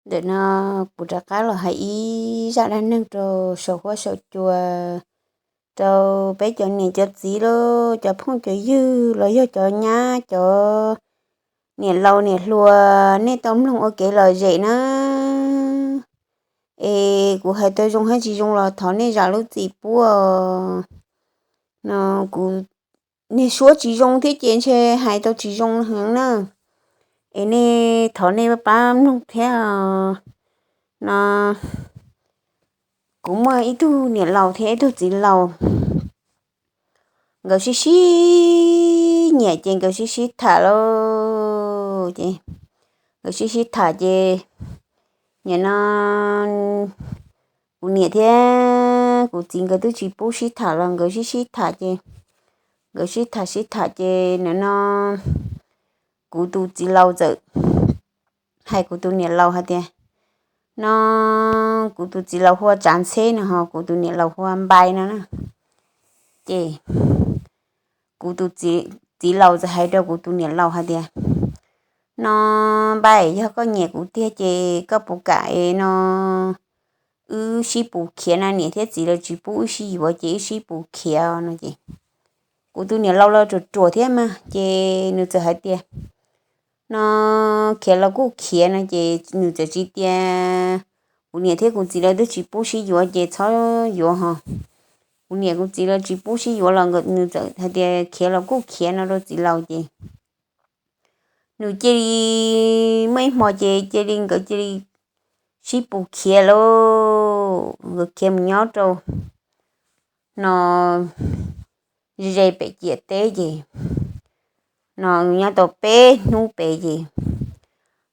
Ntawm no kuv rov qab los hais ib zaj dab neeg rau saum huab saum cua rau peb cov niam cov txiv los cov phooj cov ywg los yog cov nyab cov niam laus niam hluas nej tau mloog ua kev lom zem na. Es kuv hais tau zoo hab tsis zoo los thov nej zam lub txim pub os. No kuv niag suab tsis zoo thiab ces ntshe hais tau tsis zoo heev na. Es nej thov nej pab mloog thiab. No kuv muaj ib tug niam laus thiab ib tug txiv laus, nkawd sib sib nyiam ces nkawd sib sib tham lauj. Ces nkawd sib sib tham ces nim no kuv niam thiab kuv txiv nkawd twb tsis pub sib tham los nkawd sib sib tham ces nkawd sib tham sib tham ces nim no kuv tus txiv laus txawm hais kuv tus niam laus hais tias, no kuv tus txiv laus hu ua Tsav Ntxheb no ho kuv tus niam laus hu ua Npai no na. Ces kuv tus txiv laus txawm hais rau kuv tus niam laus hais tias, no Npai, yog koj nyiam kuv tiag ces koj puas kam es no wb sib pus khiav na, niam thiab txiv lawv tsis pub wb sib yuav ces wb sib pus khiav no ces kuv tus niam laus los ruam ruam thiab mas ces nws txawm hais tias, no khiav los kuj khiav no ces nws txawm tsis tias, kuv niam thiab kuv txiv lawv twb tsis pub sib yuav ces txhob yuav ho. Kuv niam kuv txiv lawv tsis pub sib yuav los nws txawm hais tias khiav los kuj khiav no rau txiv laus ces nws cia li muaj ib hmo ces cia li nkawd cia li sib pus khiav lauj. Nkawd khiav mus nyob rau no ze pem ciam teb ces no nyob tau peb hnub pem ces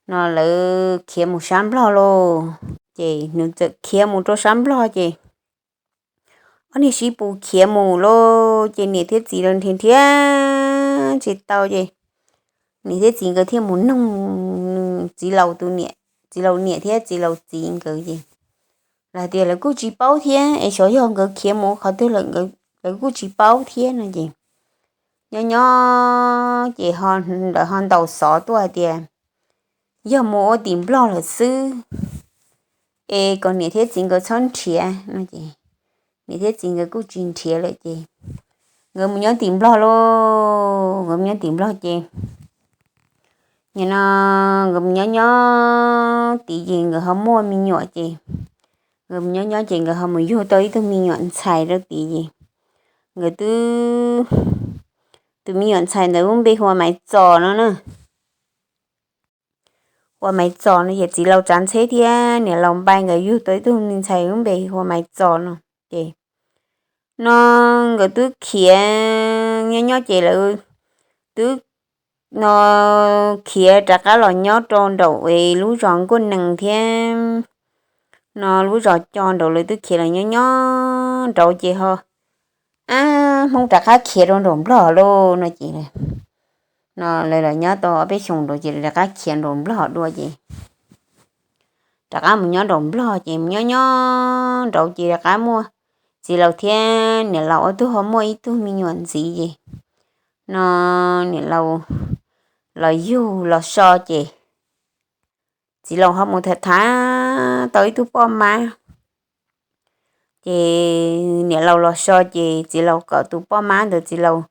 no lawv khiav mus sab Nplog lauj. Ces nws txawm khiav mus rau sab Nplog ces ob niag sib pus khiav mus lauj ces niam thiab txiv lawv nrhiav nrhiav tsis tau ces niam thiab txiv nkawd thiaj mus noog txiv laus tus niam, txiv laus niam thiab txiv laus txiv nkawd ces lawv tias lawv kuj tsis paub thiab es xyov yog nkawd khiav mus qhov twg lawm, lawv kuj tsis paub thiab no ces nyob nyob ces lawv ho ntaus xov tuaj hais tias yog mus ua tim Nplog lawm xwb es kom niam thiab txiv nkawd txhob nrhiav no ces niam thiab txiv nkawd kuj tsis nrhiav lawm ces nkawd mus nyob tim Nplog lauj. Nkawd mus nyob tim Nplog ces nim no nkawd mus nyob nyob tid ces nkawd ho muaj me nyuam ces nkawd mus nyob nyob ces nkawd ho mus yug tau ib tug me nyuam ntxhais rau tid ces nkawd twb, tus me nyuam ntxhais ntawd lub npe hu ua Maiv Txos no na. Hu ua Maiv Txos no ces txiv laus Tsav Ntxheb thiab niam laus Npai nkawd yug tau ib tug me ntxhais lub npe hu ua Maiv Txos no ces no nkawd twb khiav nyob nyob ces lawv twb no khiav rov qab los nyob rau nraum es lub zos Nkuaj Nees thiab no lub zos Co nraud lawv twb khiav los nyob nyob nraud ces ho ab Hmoob rov qab khiav rau nraum Nplog lauj no ces no lawv los nyob tau ob peb xyoos nraud ces lawv rov qab khiav nraum Nplog dua ces rov qab mus nyob nraum Nplog ces mus nyob nyob nraud ces rov qab muaj txiv laus thiab niam laus ob tug ho muaj ib tug me nyuam ntxiv ces no niam laus los yug los so ces txiv laus ho mus tham tham tau ib tug poj mab ces niam laus los so ces txiv laus kom tus poj mab ntawd, txiv laus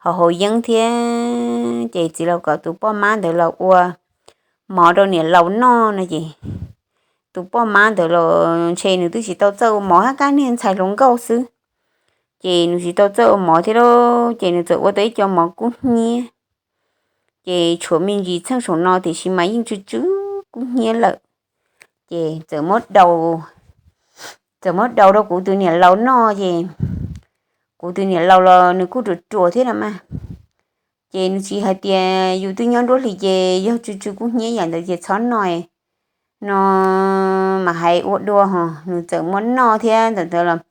haus haus yeeb thiab ces txiv laus kom tus poj mab ntawd los ua mov rau niam laus noj no ces tus poj mab ntawd los ntshe nws twb tsis tau txawj ua mov hab, kab niag ntxhais hluas nkauj xwb ces nws tsis tau txawj ua mov thiab lauj ces nws txawm ua tau ib co mov kub hnyiab ces tshuav me ntsis txheej saum no tiam sis mas yeej tsw tsw kub hnyiab lawm ces txawm muab daus, txawm muab daus rau kuv tus niam laus noj ces kuv tus niam laus los nws kuj ruam ruam thiab no mas ces nws tsis hais tias yus twb nyob nruab hlis ces yog tsw tsw kub hnyiab yam ntawd ces txhob noj no mas hais ua dua ho nws txawm muab noj thiab ntawm ntawd los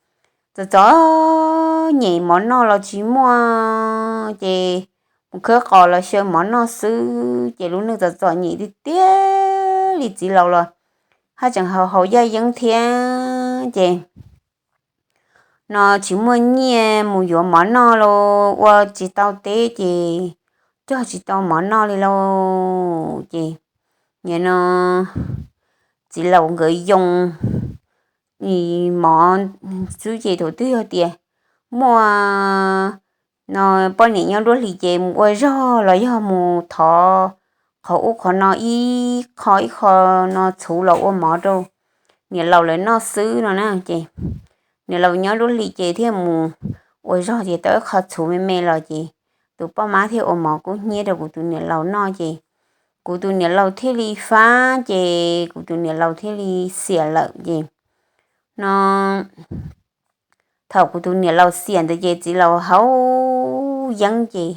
txom txom nyem, mov noj los tsis muaj ces mus khawb qos los xyaw mov noj xwb ces lub neej txom txom nyem tiag tiag li. Txiv laus los haj tseem haus haus yaj yeeb thiab ces no tsis muaj nyiaj mus yuav mov noj los ua tsis tau teb ces cog tsis tau mov noj li lauj ces nim no txiv laus nkawd yoo mov xwb ces thaum twg yog tias muaj no poj niam nyob nruab hlis ces mus ua zog los yog mus thov qhov ub qhov no ib qho ib qho no txhuv los ua mov rau niam laus lawv noj xwb no na ces niam laus nyob nruab hlis ces thiaj mus ua zog ces tau ib qho txhuv me me los ces tus poj mab thiaj ua mov kub hnyiab rau kuv tus niam laus noj ces kuv tus niam laus thiaj li fab ces kuv tus niam laus thiaj li xiam lawm ces no thaum kuv tus niam laus xiam ntawd ces txiv laus haus yeeb ces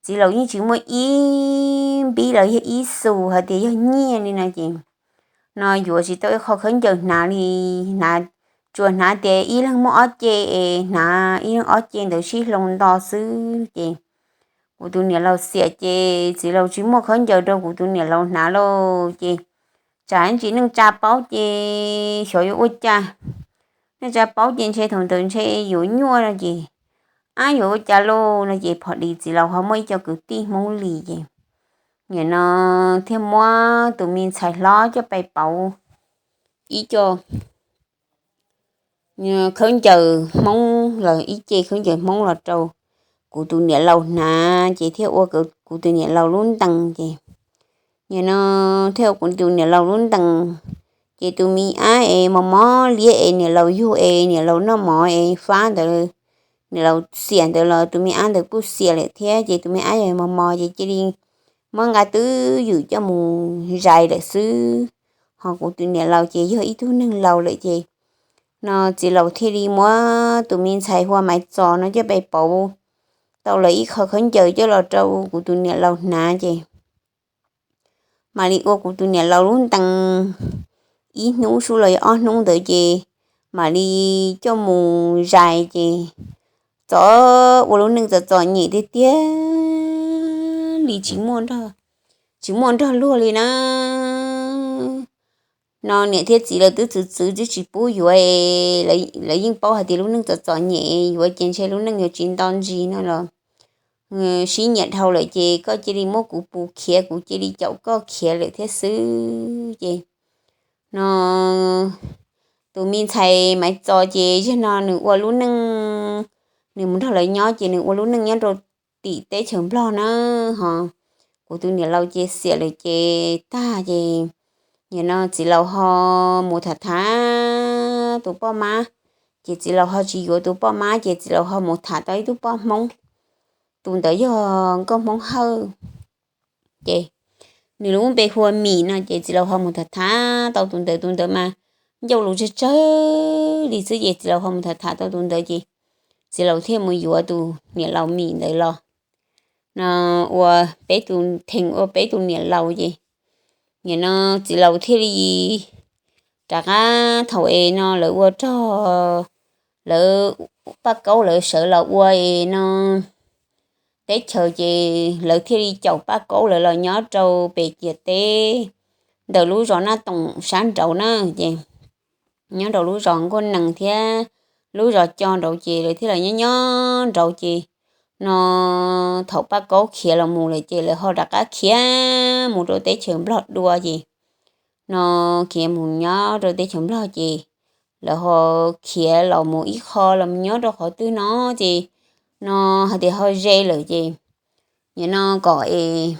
txiv laus yeej tsis muaj ib npib los yog ib xus hais tias yog nyiaj li no ces no yuav tsis tau ib qho khaub ncaws hnav li, hnav, tsuas hnav tias ib leeg muaj ob ce es hnav ib leeg ob ce ntawd sib hloov nto xwb ces kuv tus niam laus xiam ces txiv laus tsis muaj khaub ncaws rau kuv tus niam laus hnav lauj ces tsam ntsis neej tsa paub ces xyov yuav ua cas, neej tsa paub ces ntshe thaum ntawd ntshe yuav nyuaj no ces ab yuav ua cas lauj no ces phom dis txiv laus ho muaj ib co kwv tij Hmoob li ces nim no thiaj muab tus me ntxhais hlob coj pais pauv ib co khaub ncaws Hmoob los ib ce khaub ncaws Hmoob los rau kuv tus niam laus hnav ces thiaj ua kuv tus niam laus lub ntees ces nim no thiaj ua kuv tus niam laus lub ntees ces tus me ab es mos mos liab es niam laus yug es niam laus noj mov es fab ntawd, niam laus xiam ntawd los tus me ab ntawd kuj xiam lawm thiab ces tus me ab yog mos mos ces cia li muab nqa twb ywm coj mus zais lawm xwb. Ho kuv tus niam laus ces yog ib tug neeg laus lawm ces no txiv laus thiaj li muab tus me ntxhais hu ua Maiv Txos no coj pais pauv tau lawv ib qho khaub ncaws coj los rau kuv tus niam laus hnav ces mam li ua kuv tus niam laus lub ntees ib hnub sub los yog ob hnub ntawd ces mam li coj mus zais ces txom, ua lub neej txom txom nyem tiag tiag li, tsis muaj nrog luag li na. No niam thiab txiv lawv twb txwv txwv twb tsis pub yuav, lawv yeej paub hais tias lub neej txom txom nyem yuav ces ntshe lub neej yuav tsis nto ntsis no los sib nyiam dhau lawm ces koj cia li muab kuv pus khiav kuv cia li caum koj khiav lawm thiab xwb ces no tus me ntxhais Maiv Txos ces yog no nws ua lub neej, nws mus nrog lawv nyob ces nws ua lub neej nyob rau tim teb chaws Nplog na ho kuv tus niam laus ces xiam lawm ces tag ces nim no txiv laus ho mus tham tham tus poj mab ces txiv laus ho tsis yuav tus poj mab ces txiv laus ho mus tham tau ib tug poj Hmoob, tus ntawd yog nkauj Hmoob Hawj ces nws lub npe hu ua Mim no ces txiv laus ho mus tham tham tau tus ntawd, tus ntawd mas ncauj lus tsawg tsawg li xwb ces txiv laus ho mus tham tham tau tus ntawd ces txiv laus thiaj mus yuav tus niam laus Mim ntawd los no ua peb tus, theem ua peb tus niam laus ces nim no txiv laus thiaj li rov qab thaum es no lawv ua rog, lawv Paj Kaub lawv sawv los ua es no teb chaws ces lawv thiaj li caum Paj Kaub lawv los nyob rau pem ciam teb ntawm lub zos Naj Toom sab nraud na ces nyob rau lub zos Nkuaj Nees thiab lub zos Co nraud ces lawv thiaj los nyob nyob nraud ces no thaum Paj Kaub khiav los mus lawm ces lawv ho rov qab khiav mus rau teb chaws Nplog dua ces no khiav mus nyob rau teb chaws Nplog ces lawv ho khiav los mus ib qho los mus nyob rau qhov twg no ces no hais tias ho ze lawm ces nim no kom es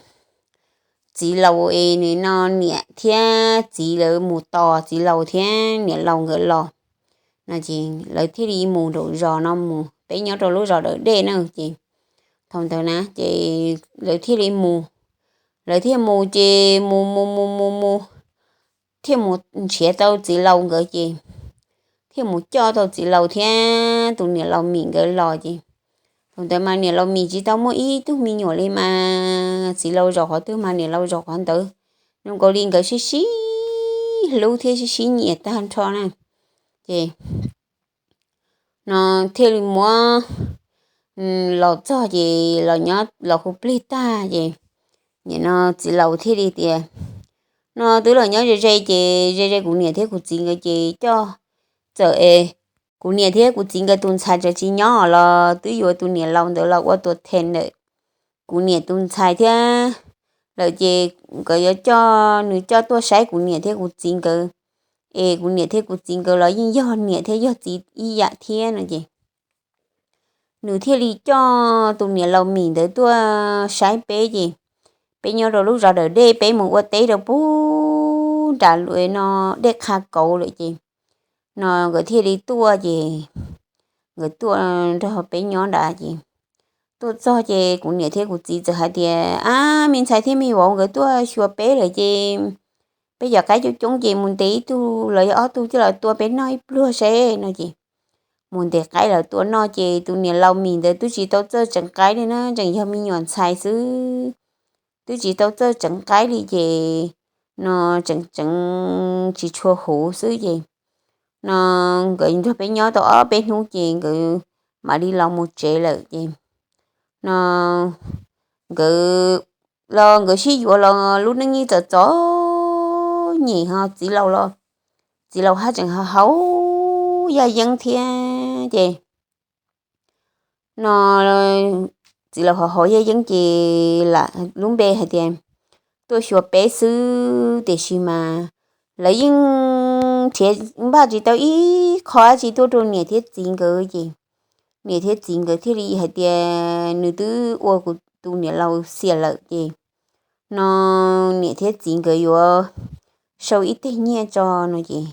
txiv laus es nim no niam thiab txiv lawv mus tos txiv laus thiab niam laus nkawd los no ces lawv thiaj li mus nraum zos no mus, peb nyob rau lub zos Dawm Dej na ces thaum ntawd na ces lawv thiaj li mus, lawv thiaj mus ces mus mus mus mus mus thiaj mus nrhiav tau txiv laus nkawd ces thiaj mus coj tau txiv laus thiab tus niam laus Mim nkawd los ces thaum ntawd mas niam laus Mim tsis tau muaj ib tug me nyuam li mas txiv laus zaum qhov twg mas niam laus zaum qhov ntawd, zoo nkaus li nkawd sib sib hlub thiab sib sib nyiam tag nrho na ces no thiaj li muab los txog ces los nyob los hu plig tag ces nim no txiv laus thiaj li tias no twb los nyob ze ze ces ze ze kuv niam thiab kuv txiv nkawd ces coj, txawm es kuv niam thiab kuv txiv nkawd tus ntxhais tseem tsis nyob los twb yuav tus niam laus ntawd los ua tuam them ntawm kuv niam tus ntxhais thiab lawm ces nkawd yuav coj, nws coj tuaj saib kuv niam thiab kuv txiv nkawd es kuv niam thiab kuv txiv nkawd los yeej yog niam thiab yog txiv ib yam thiab no ces nws thiaj li coj tus niam laus mis ntawd tuaj saib peb ces peb nyob rau lub zos Dawm Dej, peb mus ua teb rau pub nram lub no Dej Qha Kauv lawm ces no nkawd thiaj li tuaj ces nkawd tuaj nrog peb nyob nrad ces tuaj txog ces kuv niam thiab kuv txiv txawm hais tias, Ab, me ntxhais thiab me vauv nkawd tuaj xyuas peb lawm ces peb cov qaib coob coob ces mus ntes ib tug los yog ob tug coj los tua peb noj ib pluag seb no ces mus ntes qaib los tua noj ces tus niam laus mis ntawd twb tsis tau txawj tseev qaib li na, tseem yog me nyuam ntxhais xwb, twb tsis tau txawj tseev qaib li ces no tseem tseev tsis tshua huv xwb ces no nkawd nrog peb nyob tau ob peb hnub ces nkawd mam li los mus tsev lawm ces no nkawd los nkawd sib yuav los lub neej yeej txom txom nyem ho txiv laus los, txiv laus haj tseem haus haus yaj yeeb thiab ces no txiv laus haus haus yaj yeeb ces lam lub npe hais tias tuaj xyuas peb xwb tiam sis mas lawv yeej nrhiav npaj tsis tau ib qho dab tsi tuaj rau niam thiab txiv nkawd ces niam thiab txiv nkawd thiaj li hais tias nws twb ua kuv tus niam laus xiam lawm ces no niam thiab txiv nkawd yuav sau ib teg nyiaj tso no ces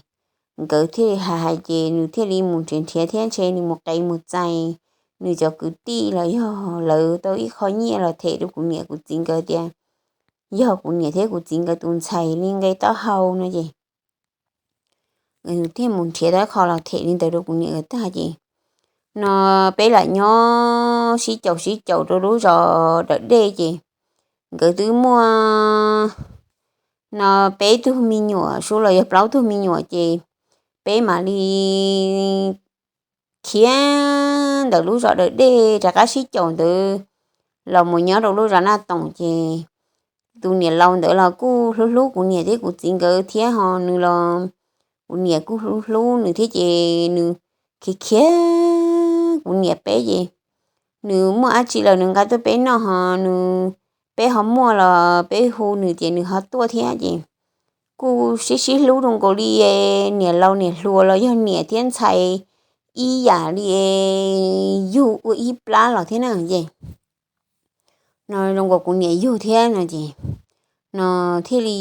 nkawd thiaj li hais hais ces nws thiaj li mus nrhiav nrhiav thiab ntshe nws mus qe mus txais nws cov kwv tij los yog lawv tau ib qho nyiaj los them rau kuv niam kuv txiv nkawd tias yog kuv niam thiab kuv txiv nkawd tus ntxhais li nqe taub hau no ces nws thiaj mus nrhiav tau ib qho los them li ntawd rau kuv niam nkawd tag ces no peb lam nyob sib caum sib caum rau lub zos Dawm Dej ces nkawd twb muaj no peb tug me nyuam sub los yog plaub tug me nyuam ces peb mam li khiav ntawm lub zos Dawm Dej rov qab sib caum ntawd los mus nyob rau lub zos Naj Toom ces tus niam laus ntawd los kuj hlub hlub kuv niam thiab kuv txiv nkawd thiab ho nws los kuv niam kuj hlub hlub nws thiab ces nws khiav khiav kuv niam peb ces nws muaj dab tsi los nws nqa tuaj peb noj ho nws, peb ho muaj los peb hu nws ces nws ho tuaj thiab ces kuj sib sib hlub rau nkaus li niam laus niam hluas los yog niam thiab ntxhais ib yam li yug ua ib plab los thiab na ces no zoo nkaus kuv niam yug thiab no ces no thiaj li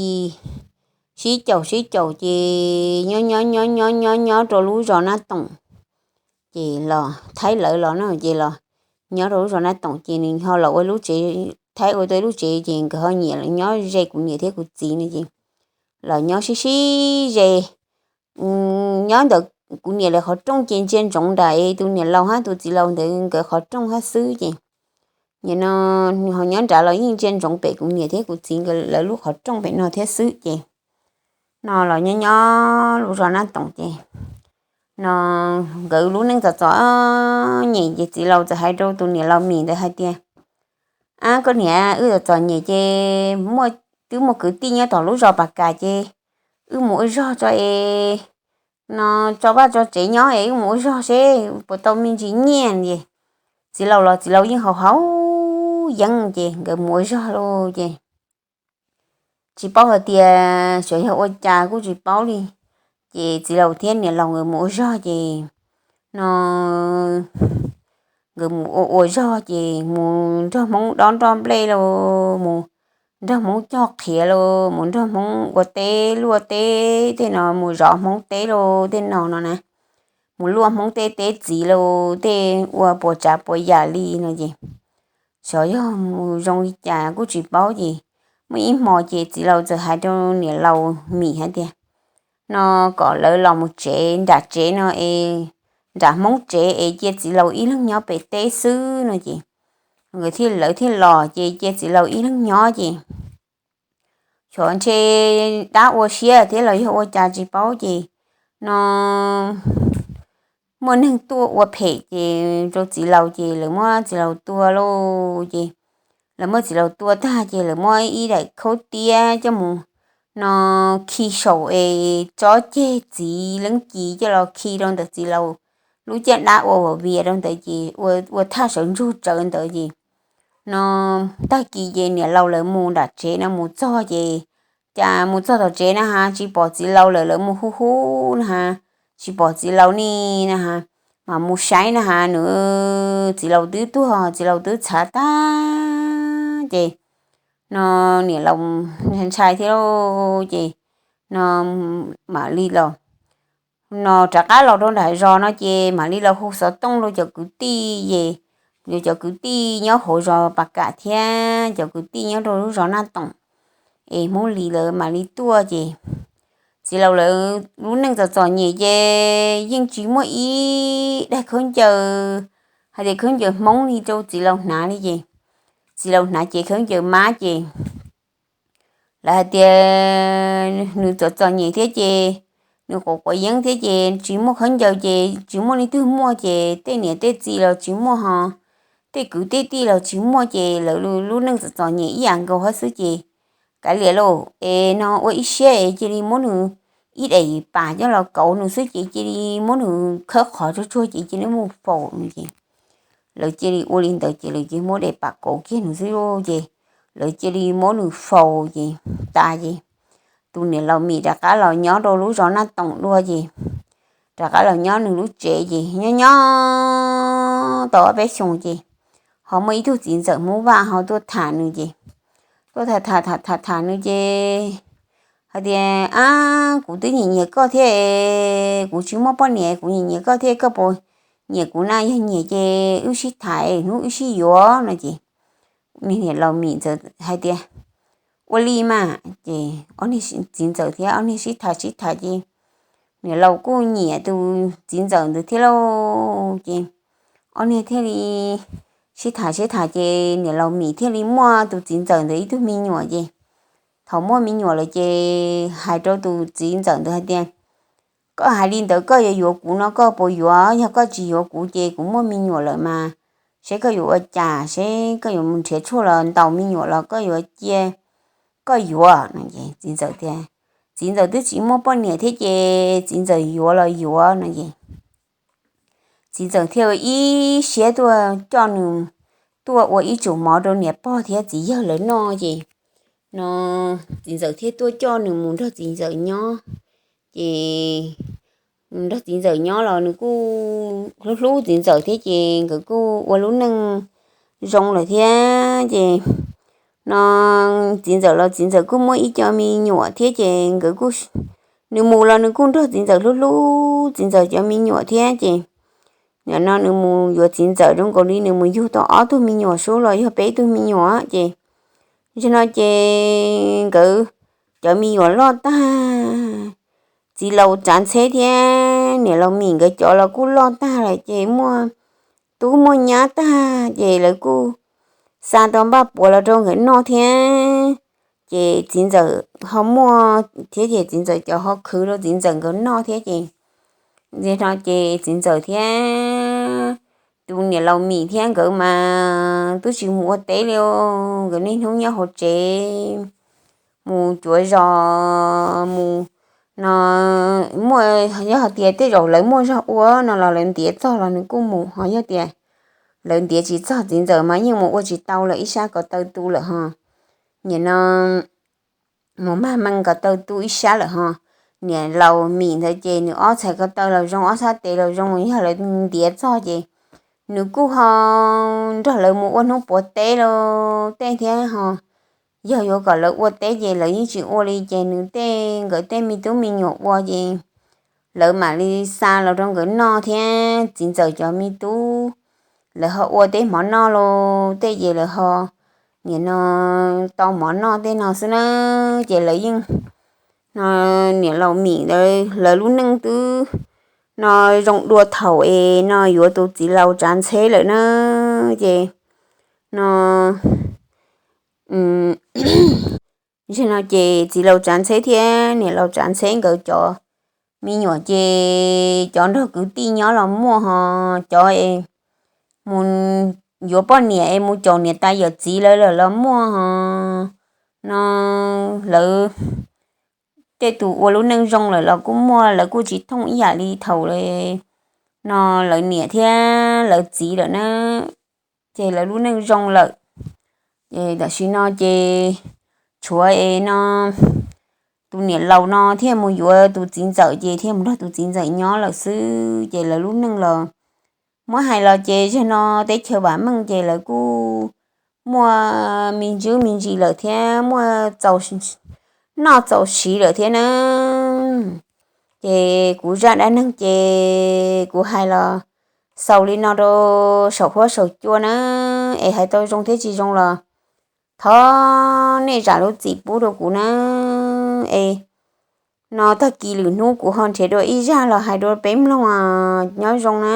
sib caum sib caum ces nyob nyob nyob nyob nyob nyob rau lub zos Naj Toom ces los Thaib lawv los no ces los nyob rau lub zos Naj Toom ces nws ho los ua lub tsev, Thaib ua tau lub tsev ces nkawd ho nyiam los nyob ze kuv niam thiab kuv txiv no ces los nyob sib sib ze nyob ntawm kuv niam lawv qhov rooj ces ntsia ntsoov nram tus niam laus hab tus txiv laus ntawd nkawd qhov rooj hab xwb ces nim no ho nyob nrad los yeej ntsia ntsoov pem kuv niam thiab kuv txiv nkawd lawv lub qhov rooj pem no thiab xwb ces no los nyob nyob lub zos Naj Toom ces no nkawd lub neej txom txom nyem ces txiv laus txawm hais rau tus niam laus mis ntawd hais tias, Ab koj niam, wb txom txom nyem ces muaj, twb muaj kwv tij nyob tom lub zos Pas Kas ces wb mus ua zog tso es no tso vaj tso tsev nyob es wb mus ua zog seb puas tau me ntsis nyiaj es. Txiv laus los txiv laus yeej haus haus yeeb ces nkawd mus ua zog lauj ces tsis paub hais tias xyov yog ua cas kuj tsis paub li. Ces txiv laus thiab niam laus nkawd mus ua zog ces no nkawd mus ua ua zog ces mus nrog Hmoob dob nroj nplej lauj, mus nrog Hmoob cog qhiav lauj, mus nrog Hmoob ua teb luaj teb tej no, mus zov Hmoob teb lauj tej no no na, mus luaj Hmoob tej teb txiv lauj tej ua puas tsav puas yam li no ces xyov yog mus zoo li cas kuj tsis paub ces muaj ib hmo ces txiv laus txawm hais rau niam laus mis hais tias no kom lawv los mus tsev nram tsev no es, nram Hmoob tsev es cia txiv laus ib leeg nyob pem teb xwb no ces nkawd thiaj, lawv thiaj los ces cia txiv laus ib leeg nyob ces xyov ntshe dab ua siab thiab los yog ua cas tsis paub ces no muaj neeg tuaj ua phem ces rau txiv laus ces lawv muab txiv laus tua lauj ces lawv muab txiv laus tua tag ces lawv muab ib daim khaub tiab coj mus no khi saum es tsob ceg txiv leeb ci coj los khi rau ntawm txiv laus lub caj dab ua vias rau ntawd ces ua thaj sawv ntsug tsawv ntawd ces no tag kis ces niam laus lawv mus nram tsev no mus txog ces cas mus txog tom tsev na has tsis pom txiv laus lawm, lawv mus hu hu na has tsis pom txiv laus ni na has, mas mus saib na has nws txiv laus twb tuag, txiv laus twb txhav tag ces no niam laus ntshai thiab lauj ces no mam li los no rov qab los rau nram zos no ces mam li los hu xov tooj rau cov kwv tij es, cov kwv tij nyob hauv zos Pas Kam thiab cov kwv tij nyob rau lub zos Naj Toom es Hmoob Lis lawv mam li tuaj ces txiv laus lawv lub neej txom txom nyem ces yeej tsis muaj ib daig khaub ncaws hais tias khaub ncaws Hmoob li rau txiv laus hnav li ces txiv laus hnav ces khaub ncaws mab ces lawv hais tias nws txom txom nyem thiab ces nws quav quav yeeb thiab ces tsis muaj khaub ncaws ces tsis muaj leej twg muaj ces tej niam tej txiv los tsis muaj ho tej kwv tej tij los tsis muaj ces lawv lub neej txom txom nyem ib yam nkaus hab xwb ces kav liam lauj es no ua ib siab es cia li muab nws ib daim pas coj los kauv nws xwb ces cia li muab nws khawb qhov tsuag tsuag ces cia li mus faus no ces lawv cia li ua li ntawd ces lawv cia muab daim pas kauv kiag nws xwb ces lawv cia li muab nws faus ces tas ces tus niam laus Mim rov qab los nyob rau lub zos Naj Toom dua ces rov qab los nyob nws lub tsev ces nyob nyob tau ob peb xyoos ces ho muaj ib tug txiv ntxawm Hmoob Vaj ho tuaj tham nws ces tuaj tham tham tham tham nws ces hais tias, Ab, kuv twb nyiam nyiam koj thiab, kuv tsis muaj poj niam kuv nyiam nyiam koj thiab, koj puas nyiam kuv na? Yog nyiam ces wb sib tham hnub wb sib yuav no ces niam laus Mim ntxawm hais tias, Ua li mas ces txiv ntxawm thiab ob niag sib tham sib tham ces niam laus kuj nyiam tus txiv ntxawm ntawd thiab lauj ces ob niag thiaj li sib tham sib tham ces niam laus Mim thiaj li muaj tus txiv ntxawm ntawd ib tug me nyuam ces thaum muaj me nyuam lawm ces hais rau tus txiv ntxawm ntawd hais tias, Koj hais li ntawd koj yuav yuav kuv no koj puas yuav? Yog koj tsis yuav kuv ces kuv muaj me nyuam lawm mas seb koj yuav ua cas, seb koj yuav mus nrhiav tshuaj los ntaus me nyuam los koj yuav cia koj yuav no es txiv ntxawm tias, txiv ntxawm twb tsis muaj poj niam thiab ces txiv ntxawm yuav los yuav no es txiv ntxawm thiaj ua ib siab tuaj coj nws tuaj ua ib tsum mov rau niam pog thiab txiv yawg lawv noj ces no txiv ntxawm thiaj tuaj coj nws mus nrog txiv ntxawm nyob ces nrog txiv ntxawm nyob los nws kuj hlub hlub txiv ntxawm thiab ces nkawd kuj ua lub neej zoo lawm thiab ces no txiv ntxawm los txiv ntxawm kuj muaj ib co me nyuam thiab ces nkawd kuj, nws mus los nws kuj nrog txiv ntxawm hlub hlub txiv ntxawm cov me nyuam thiab ces nim no nws mus yuav txiv ntxawm zoo nkaus li nws mus yug tau ob tug me nyuam sub los yog peb tug me nyuam ces nim no ces nkawd cov me nyuam loj tag, txiv laus Tsav Ntxheb thiab niam laus Mim nkawd cov los kuj loj tag lawm ces muaj tub muaj nyab tag ces lawv kuj xa tau npaj puav los rau nkawd noj thiab ces txiv ntxawm ho muaj thiab ces txiv ntxawm cov ho khwv rau txiv ntxawm nkawd noj thiab ces nim no ces txiv ntxawm thiab tus niam laus Mim thiab nkawd mas twb tsis mus ua teb li, nkawd niaj hnub nyob hauv tsev mus cuav zos mus no muaj, yog hais tias tej zaum lawv muaj zog ua no los lawv ntiav txog los nws kuj mus, ho yog tias lawv ntiav tsis txog txiv ntxawm mas yeej mus ua tsis tau lawm ib sab ko taw tu lawm ho nim no mus mag meej ko taw tu ib sab lawm ho niam laus Mim ntawd ces nws ob txhais ko taw los zoo ob sab tes los zoo, yog lawv ntiav txog ces nws kuj ho nrog lawv mus ua hnub puav teb los tej thiab ho yog yuav kom lawv ua teb ces lawv yeej tsis ua li ces nws tej nkawd tej me tub me nyuam ua ces lawv mam li xa los rau nkawd noj thiab txiv ntxawm cov me tub lawv ho ua tej mov noj los tej ces lawv ho nim no tau mov noj tej no xwb na ces lawv yeej no niam laus Mim lawv lub neej twb no zoo dua thaum es no yuav tus txiv laus Tsav Ntxheb lawm na ces no nim no ces txiv laus Tsav Ntxheb thiab niam laus Tsav Ntxheb nkawd cov me nyuam ces cov nrog kwv tij nyob los muaj ho cov es mus yuav poj niam es mus caum niam tais yawm txiv lawv lawm los muaj ho no lawv tej tus ua lub neej zoo lawm los kuj muaj, lawv kuj tsis thooj ib yam li thaum no lawv niam thiab lawv txiv lawm na ces lawv lub neej zoo lawm ces tam sim no ces tshuav es no tus niam laus no thiaj mus yuav tus txiv ntxawm ces thiaj mus nrog tus txiv ntxawm nyob lawm xwb. Ces lawv lub neej los muab hais los ces zaum no teb chaws vam meej ces lawv kuj muaj me ntsis me ntsis lawm thiab muaj noj txaus siv lawm thiab na. Ces kuv zaj dab neeg ces kuv hais los xaus li no rau saum huab saum cua na, es hais tau zoo thiab tsis zoo los thov nej zam lub txim pub rau kuv na. Es no tag kis lwm hnub kuv ho nrhiav dua ib zaj los hais dua peb mloog, nyob zoo na.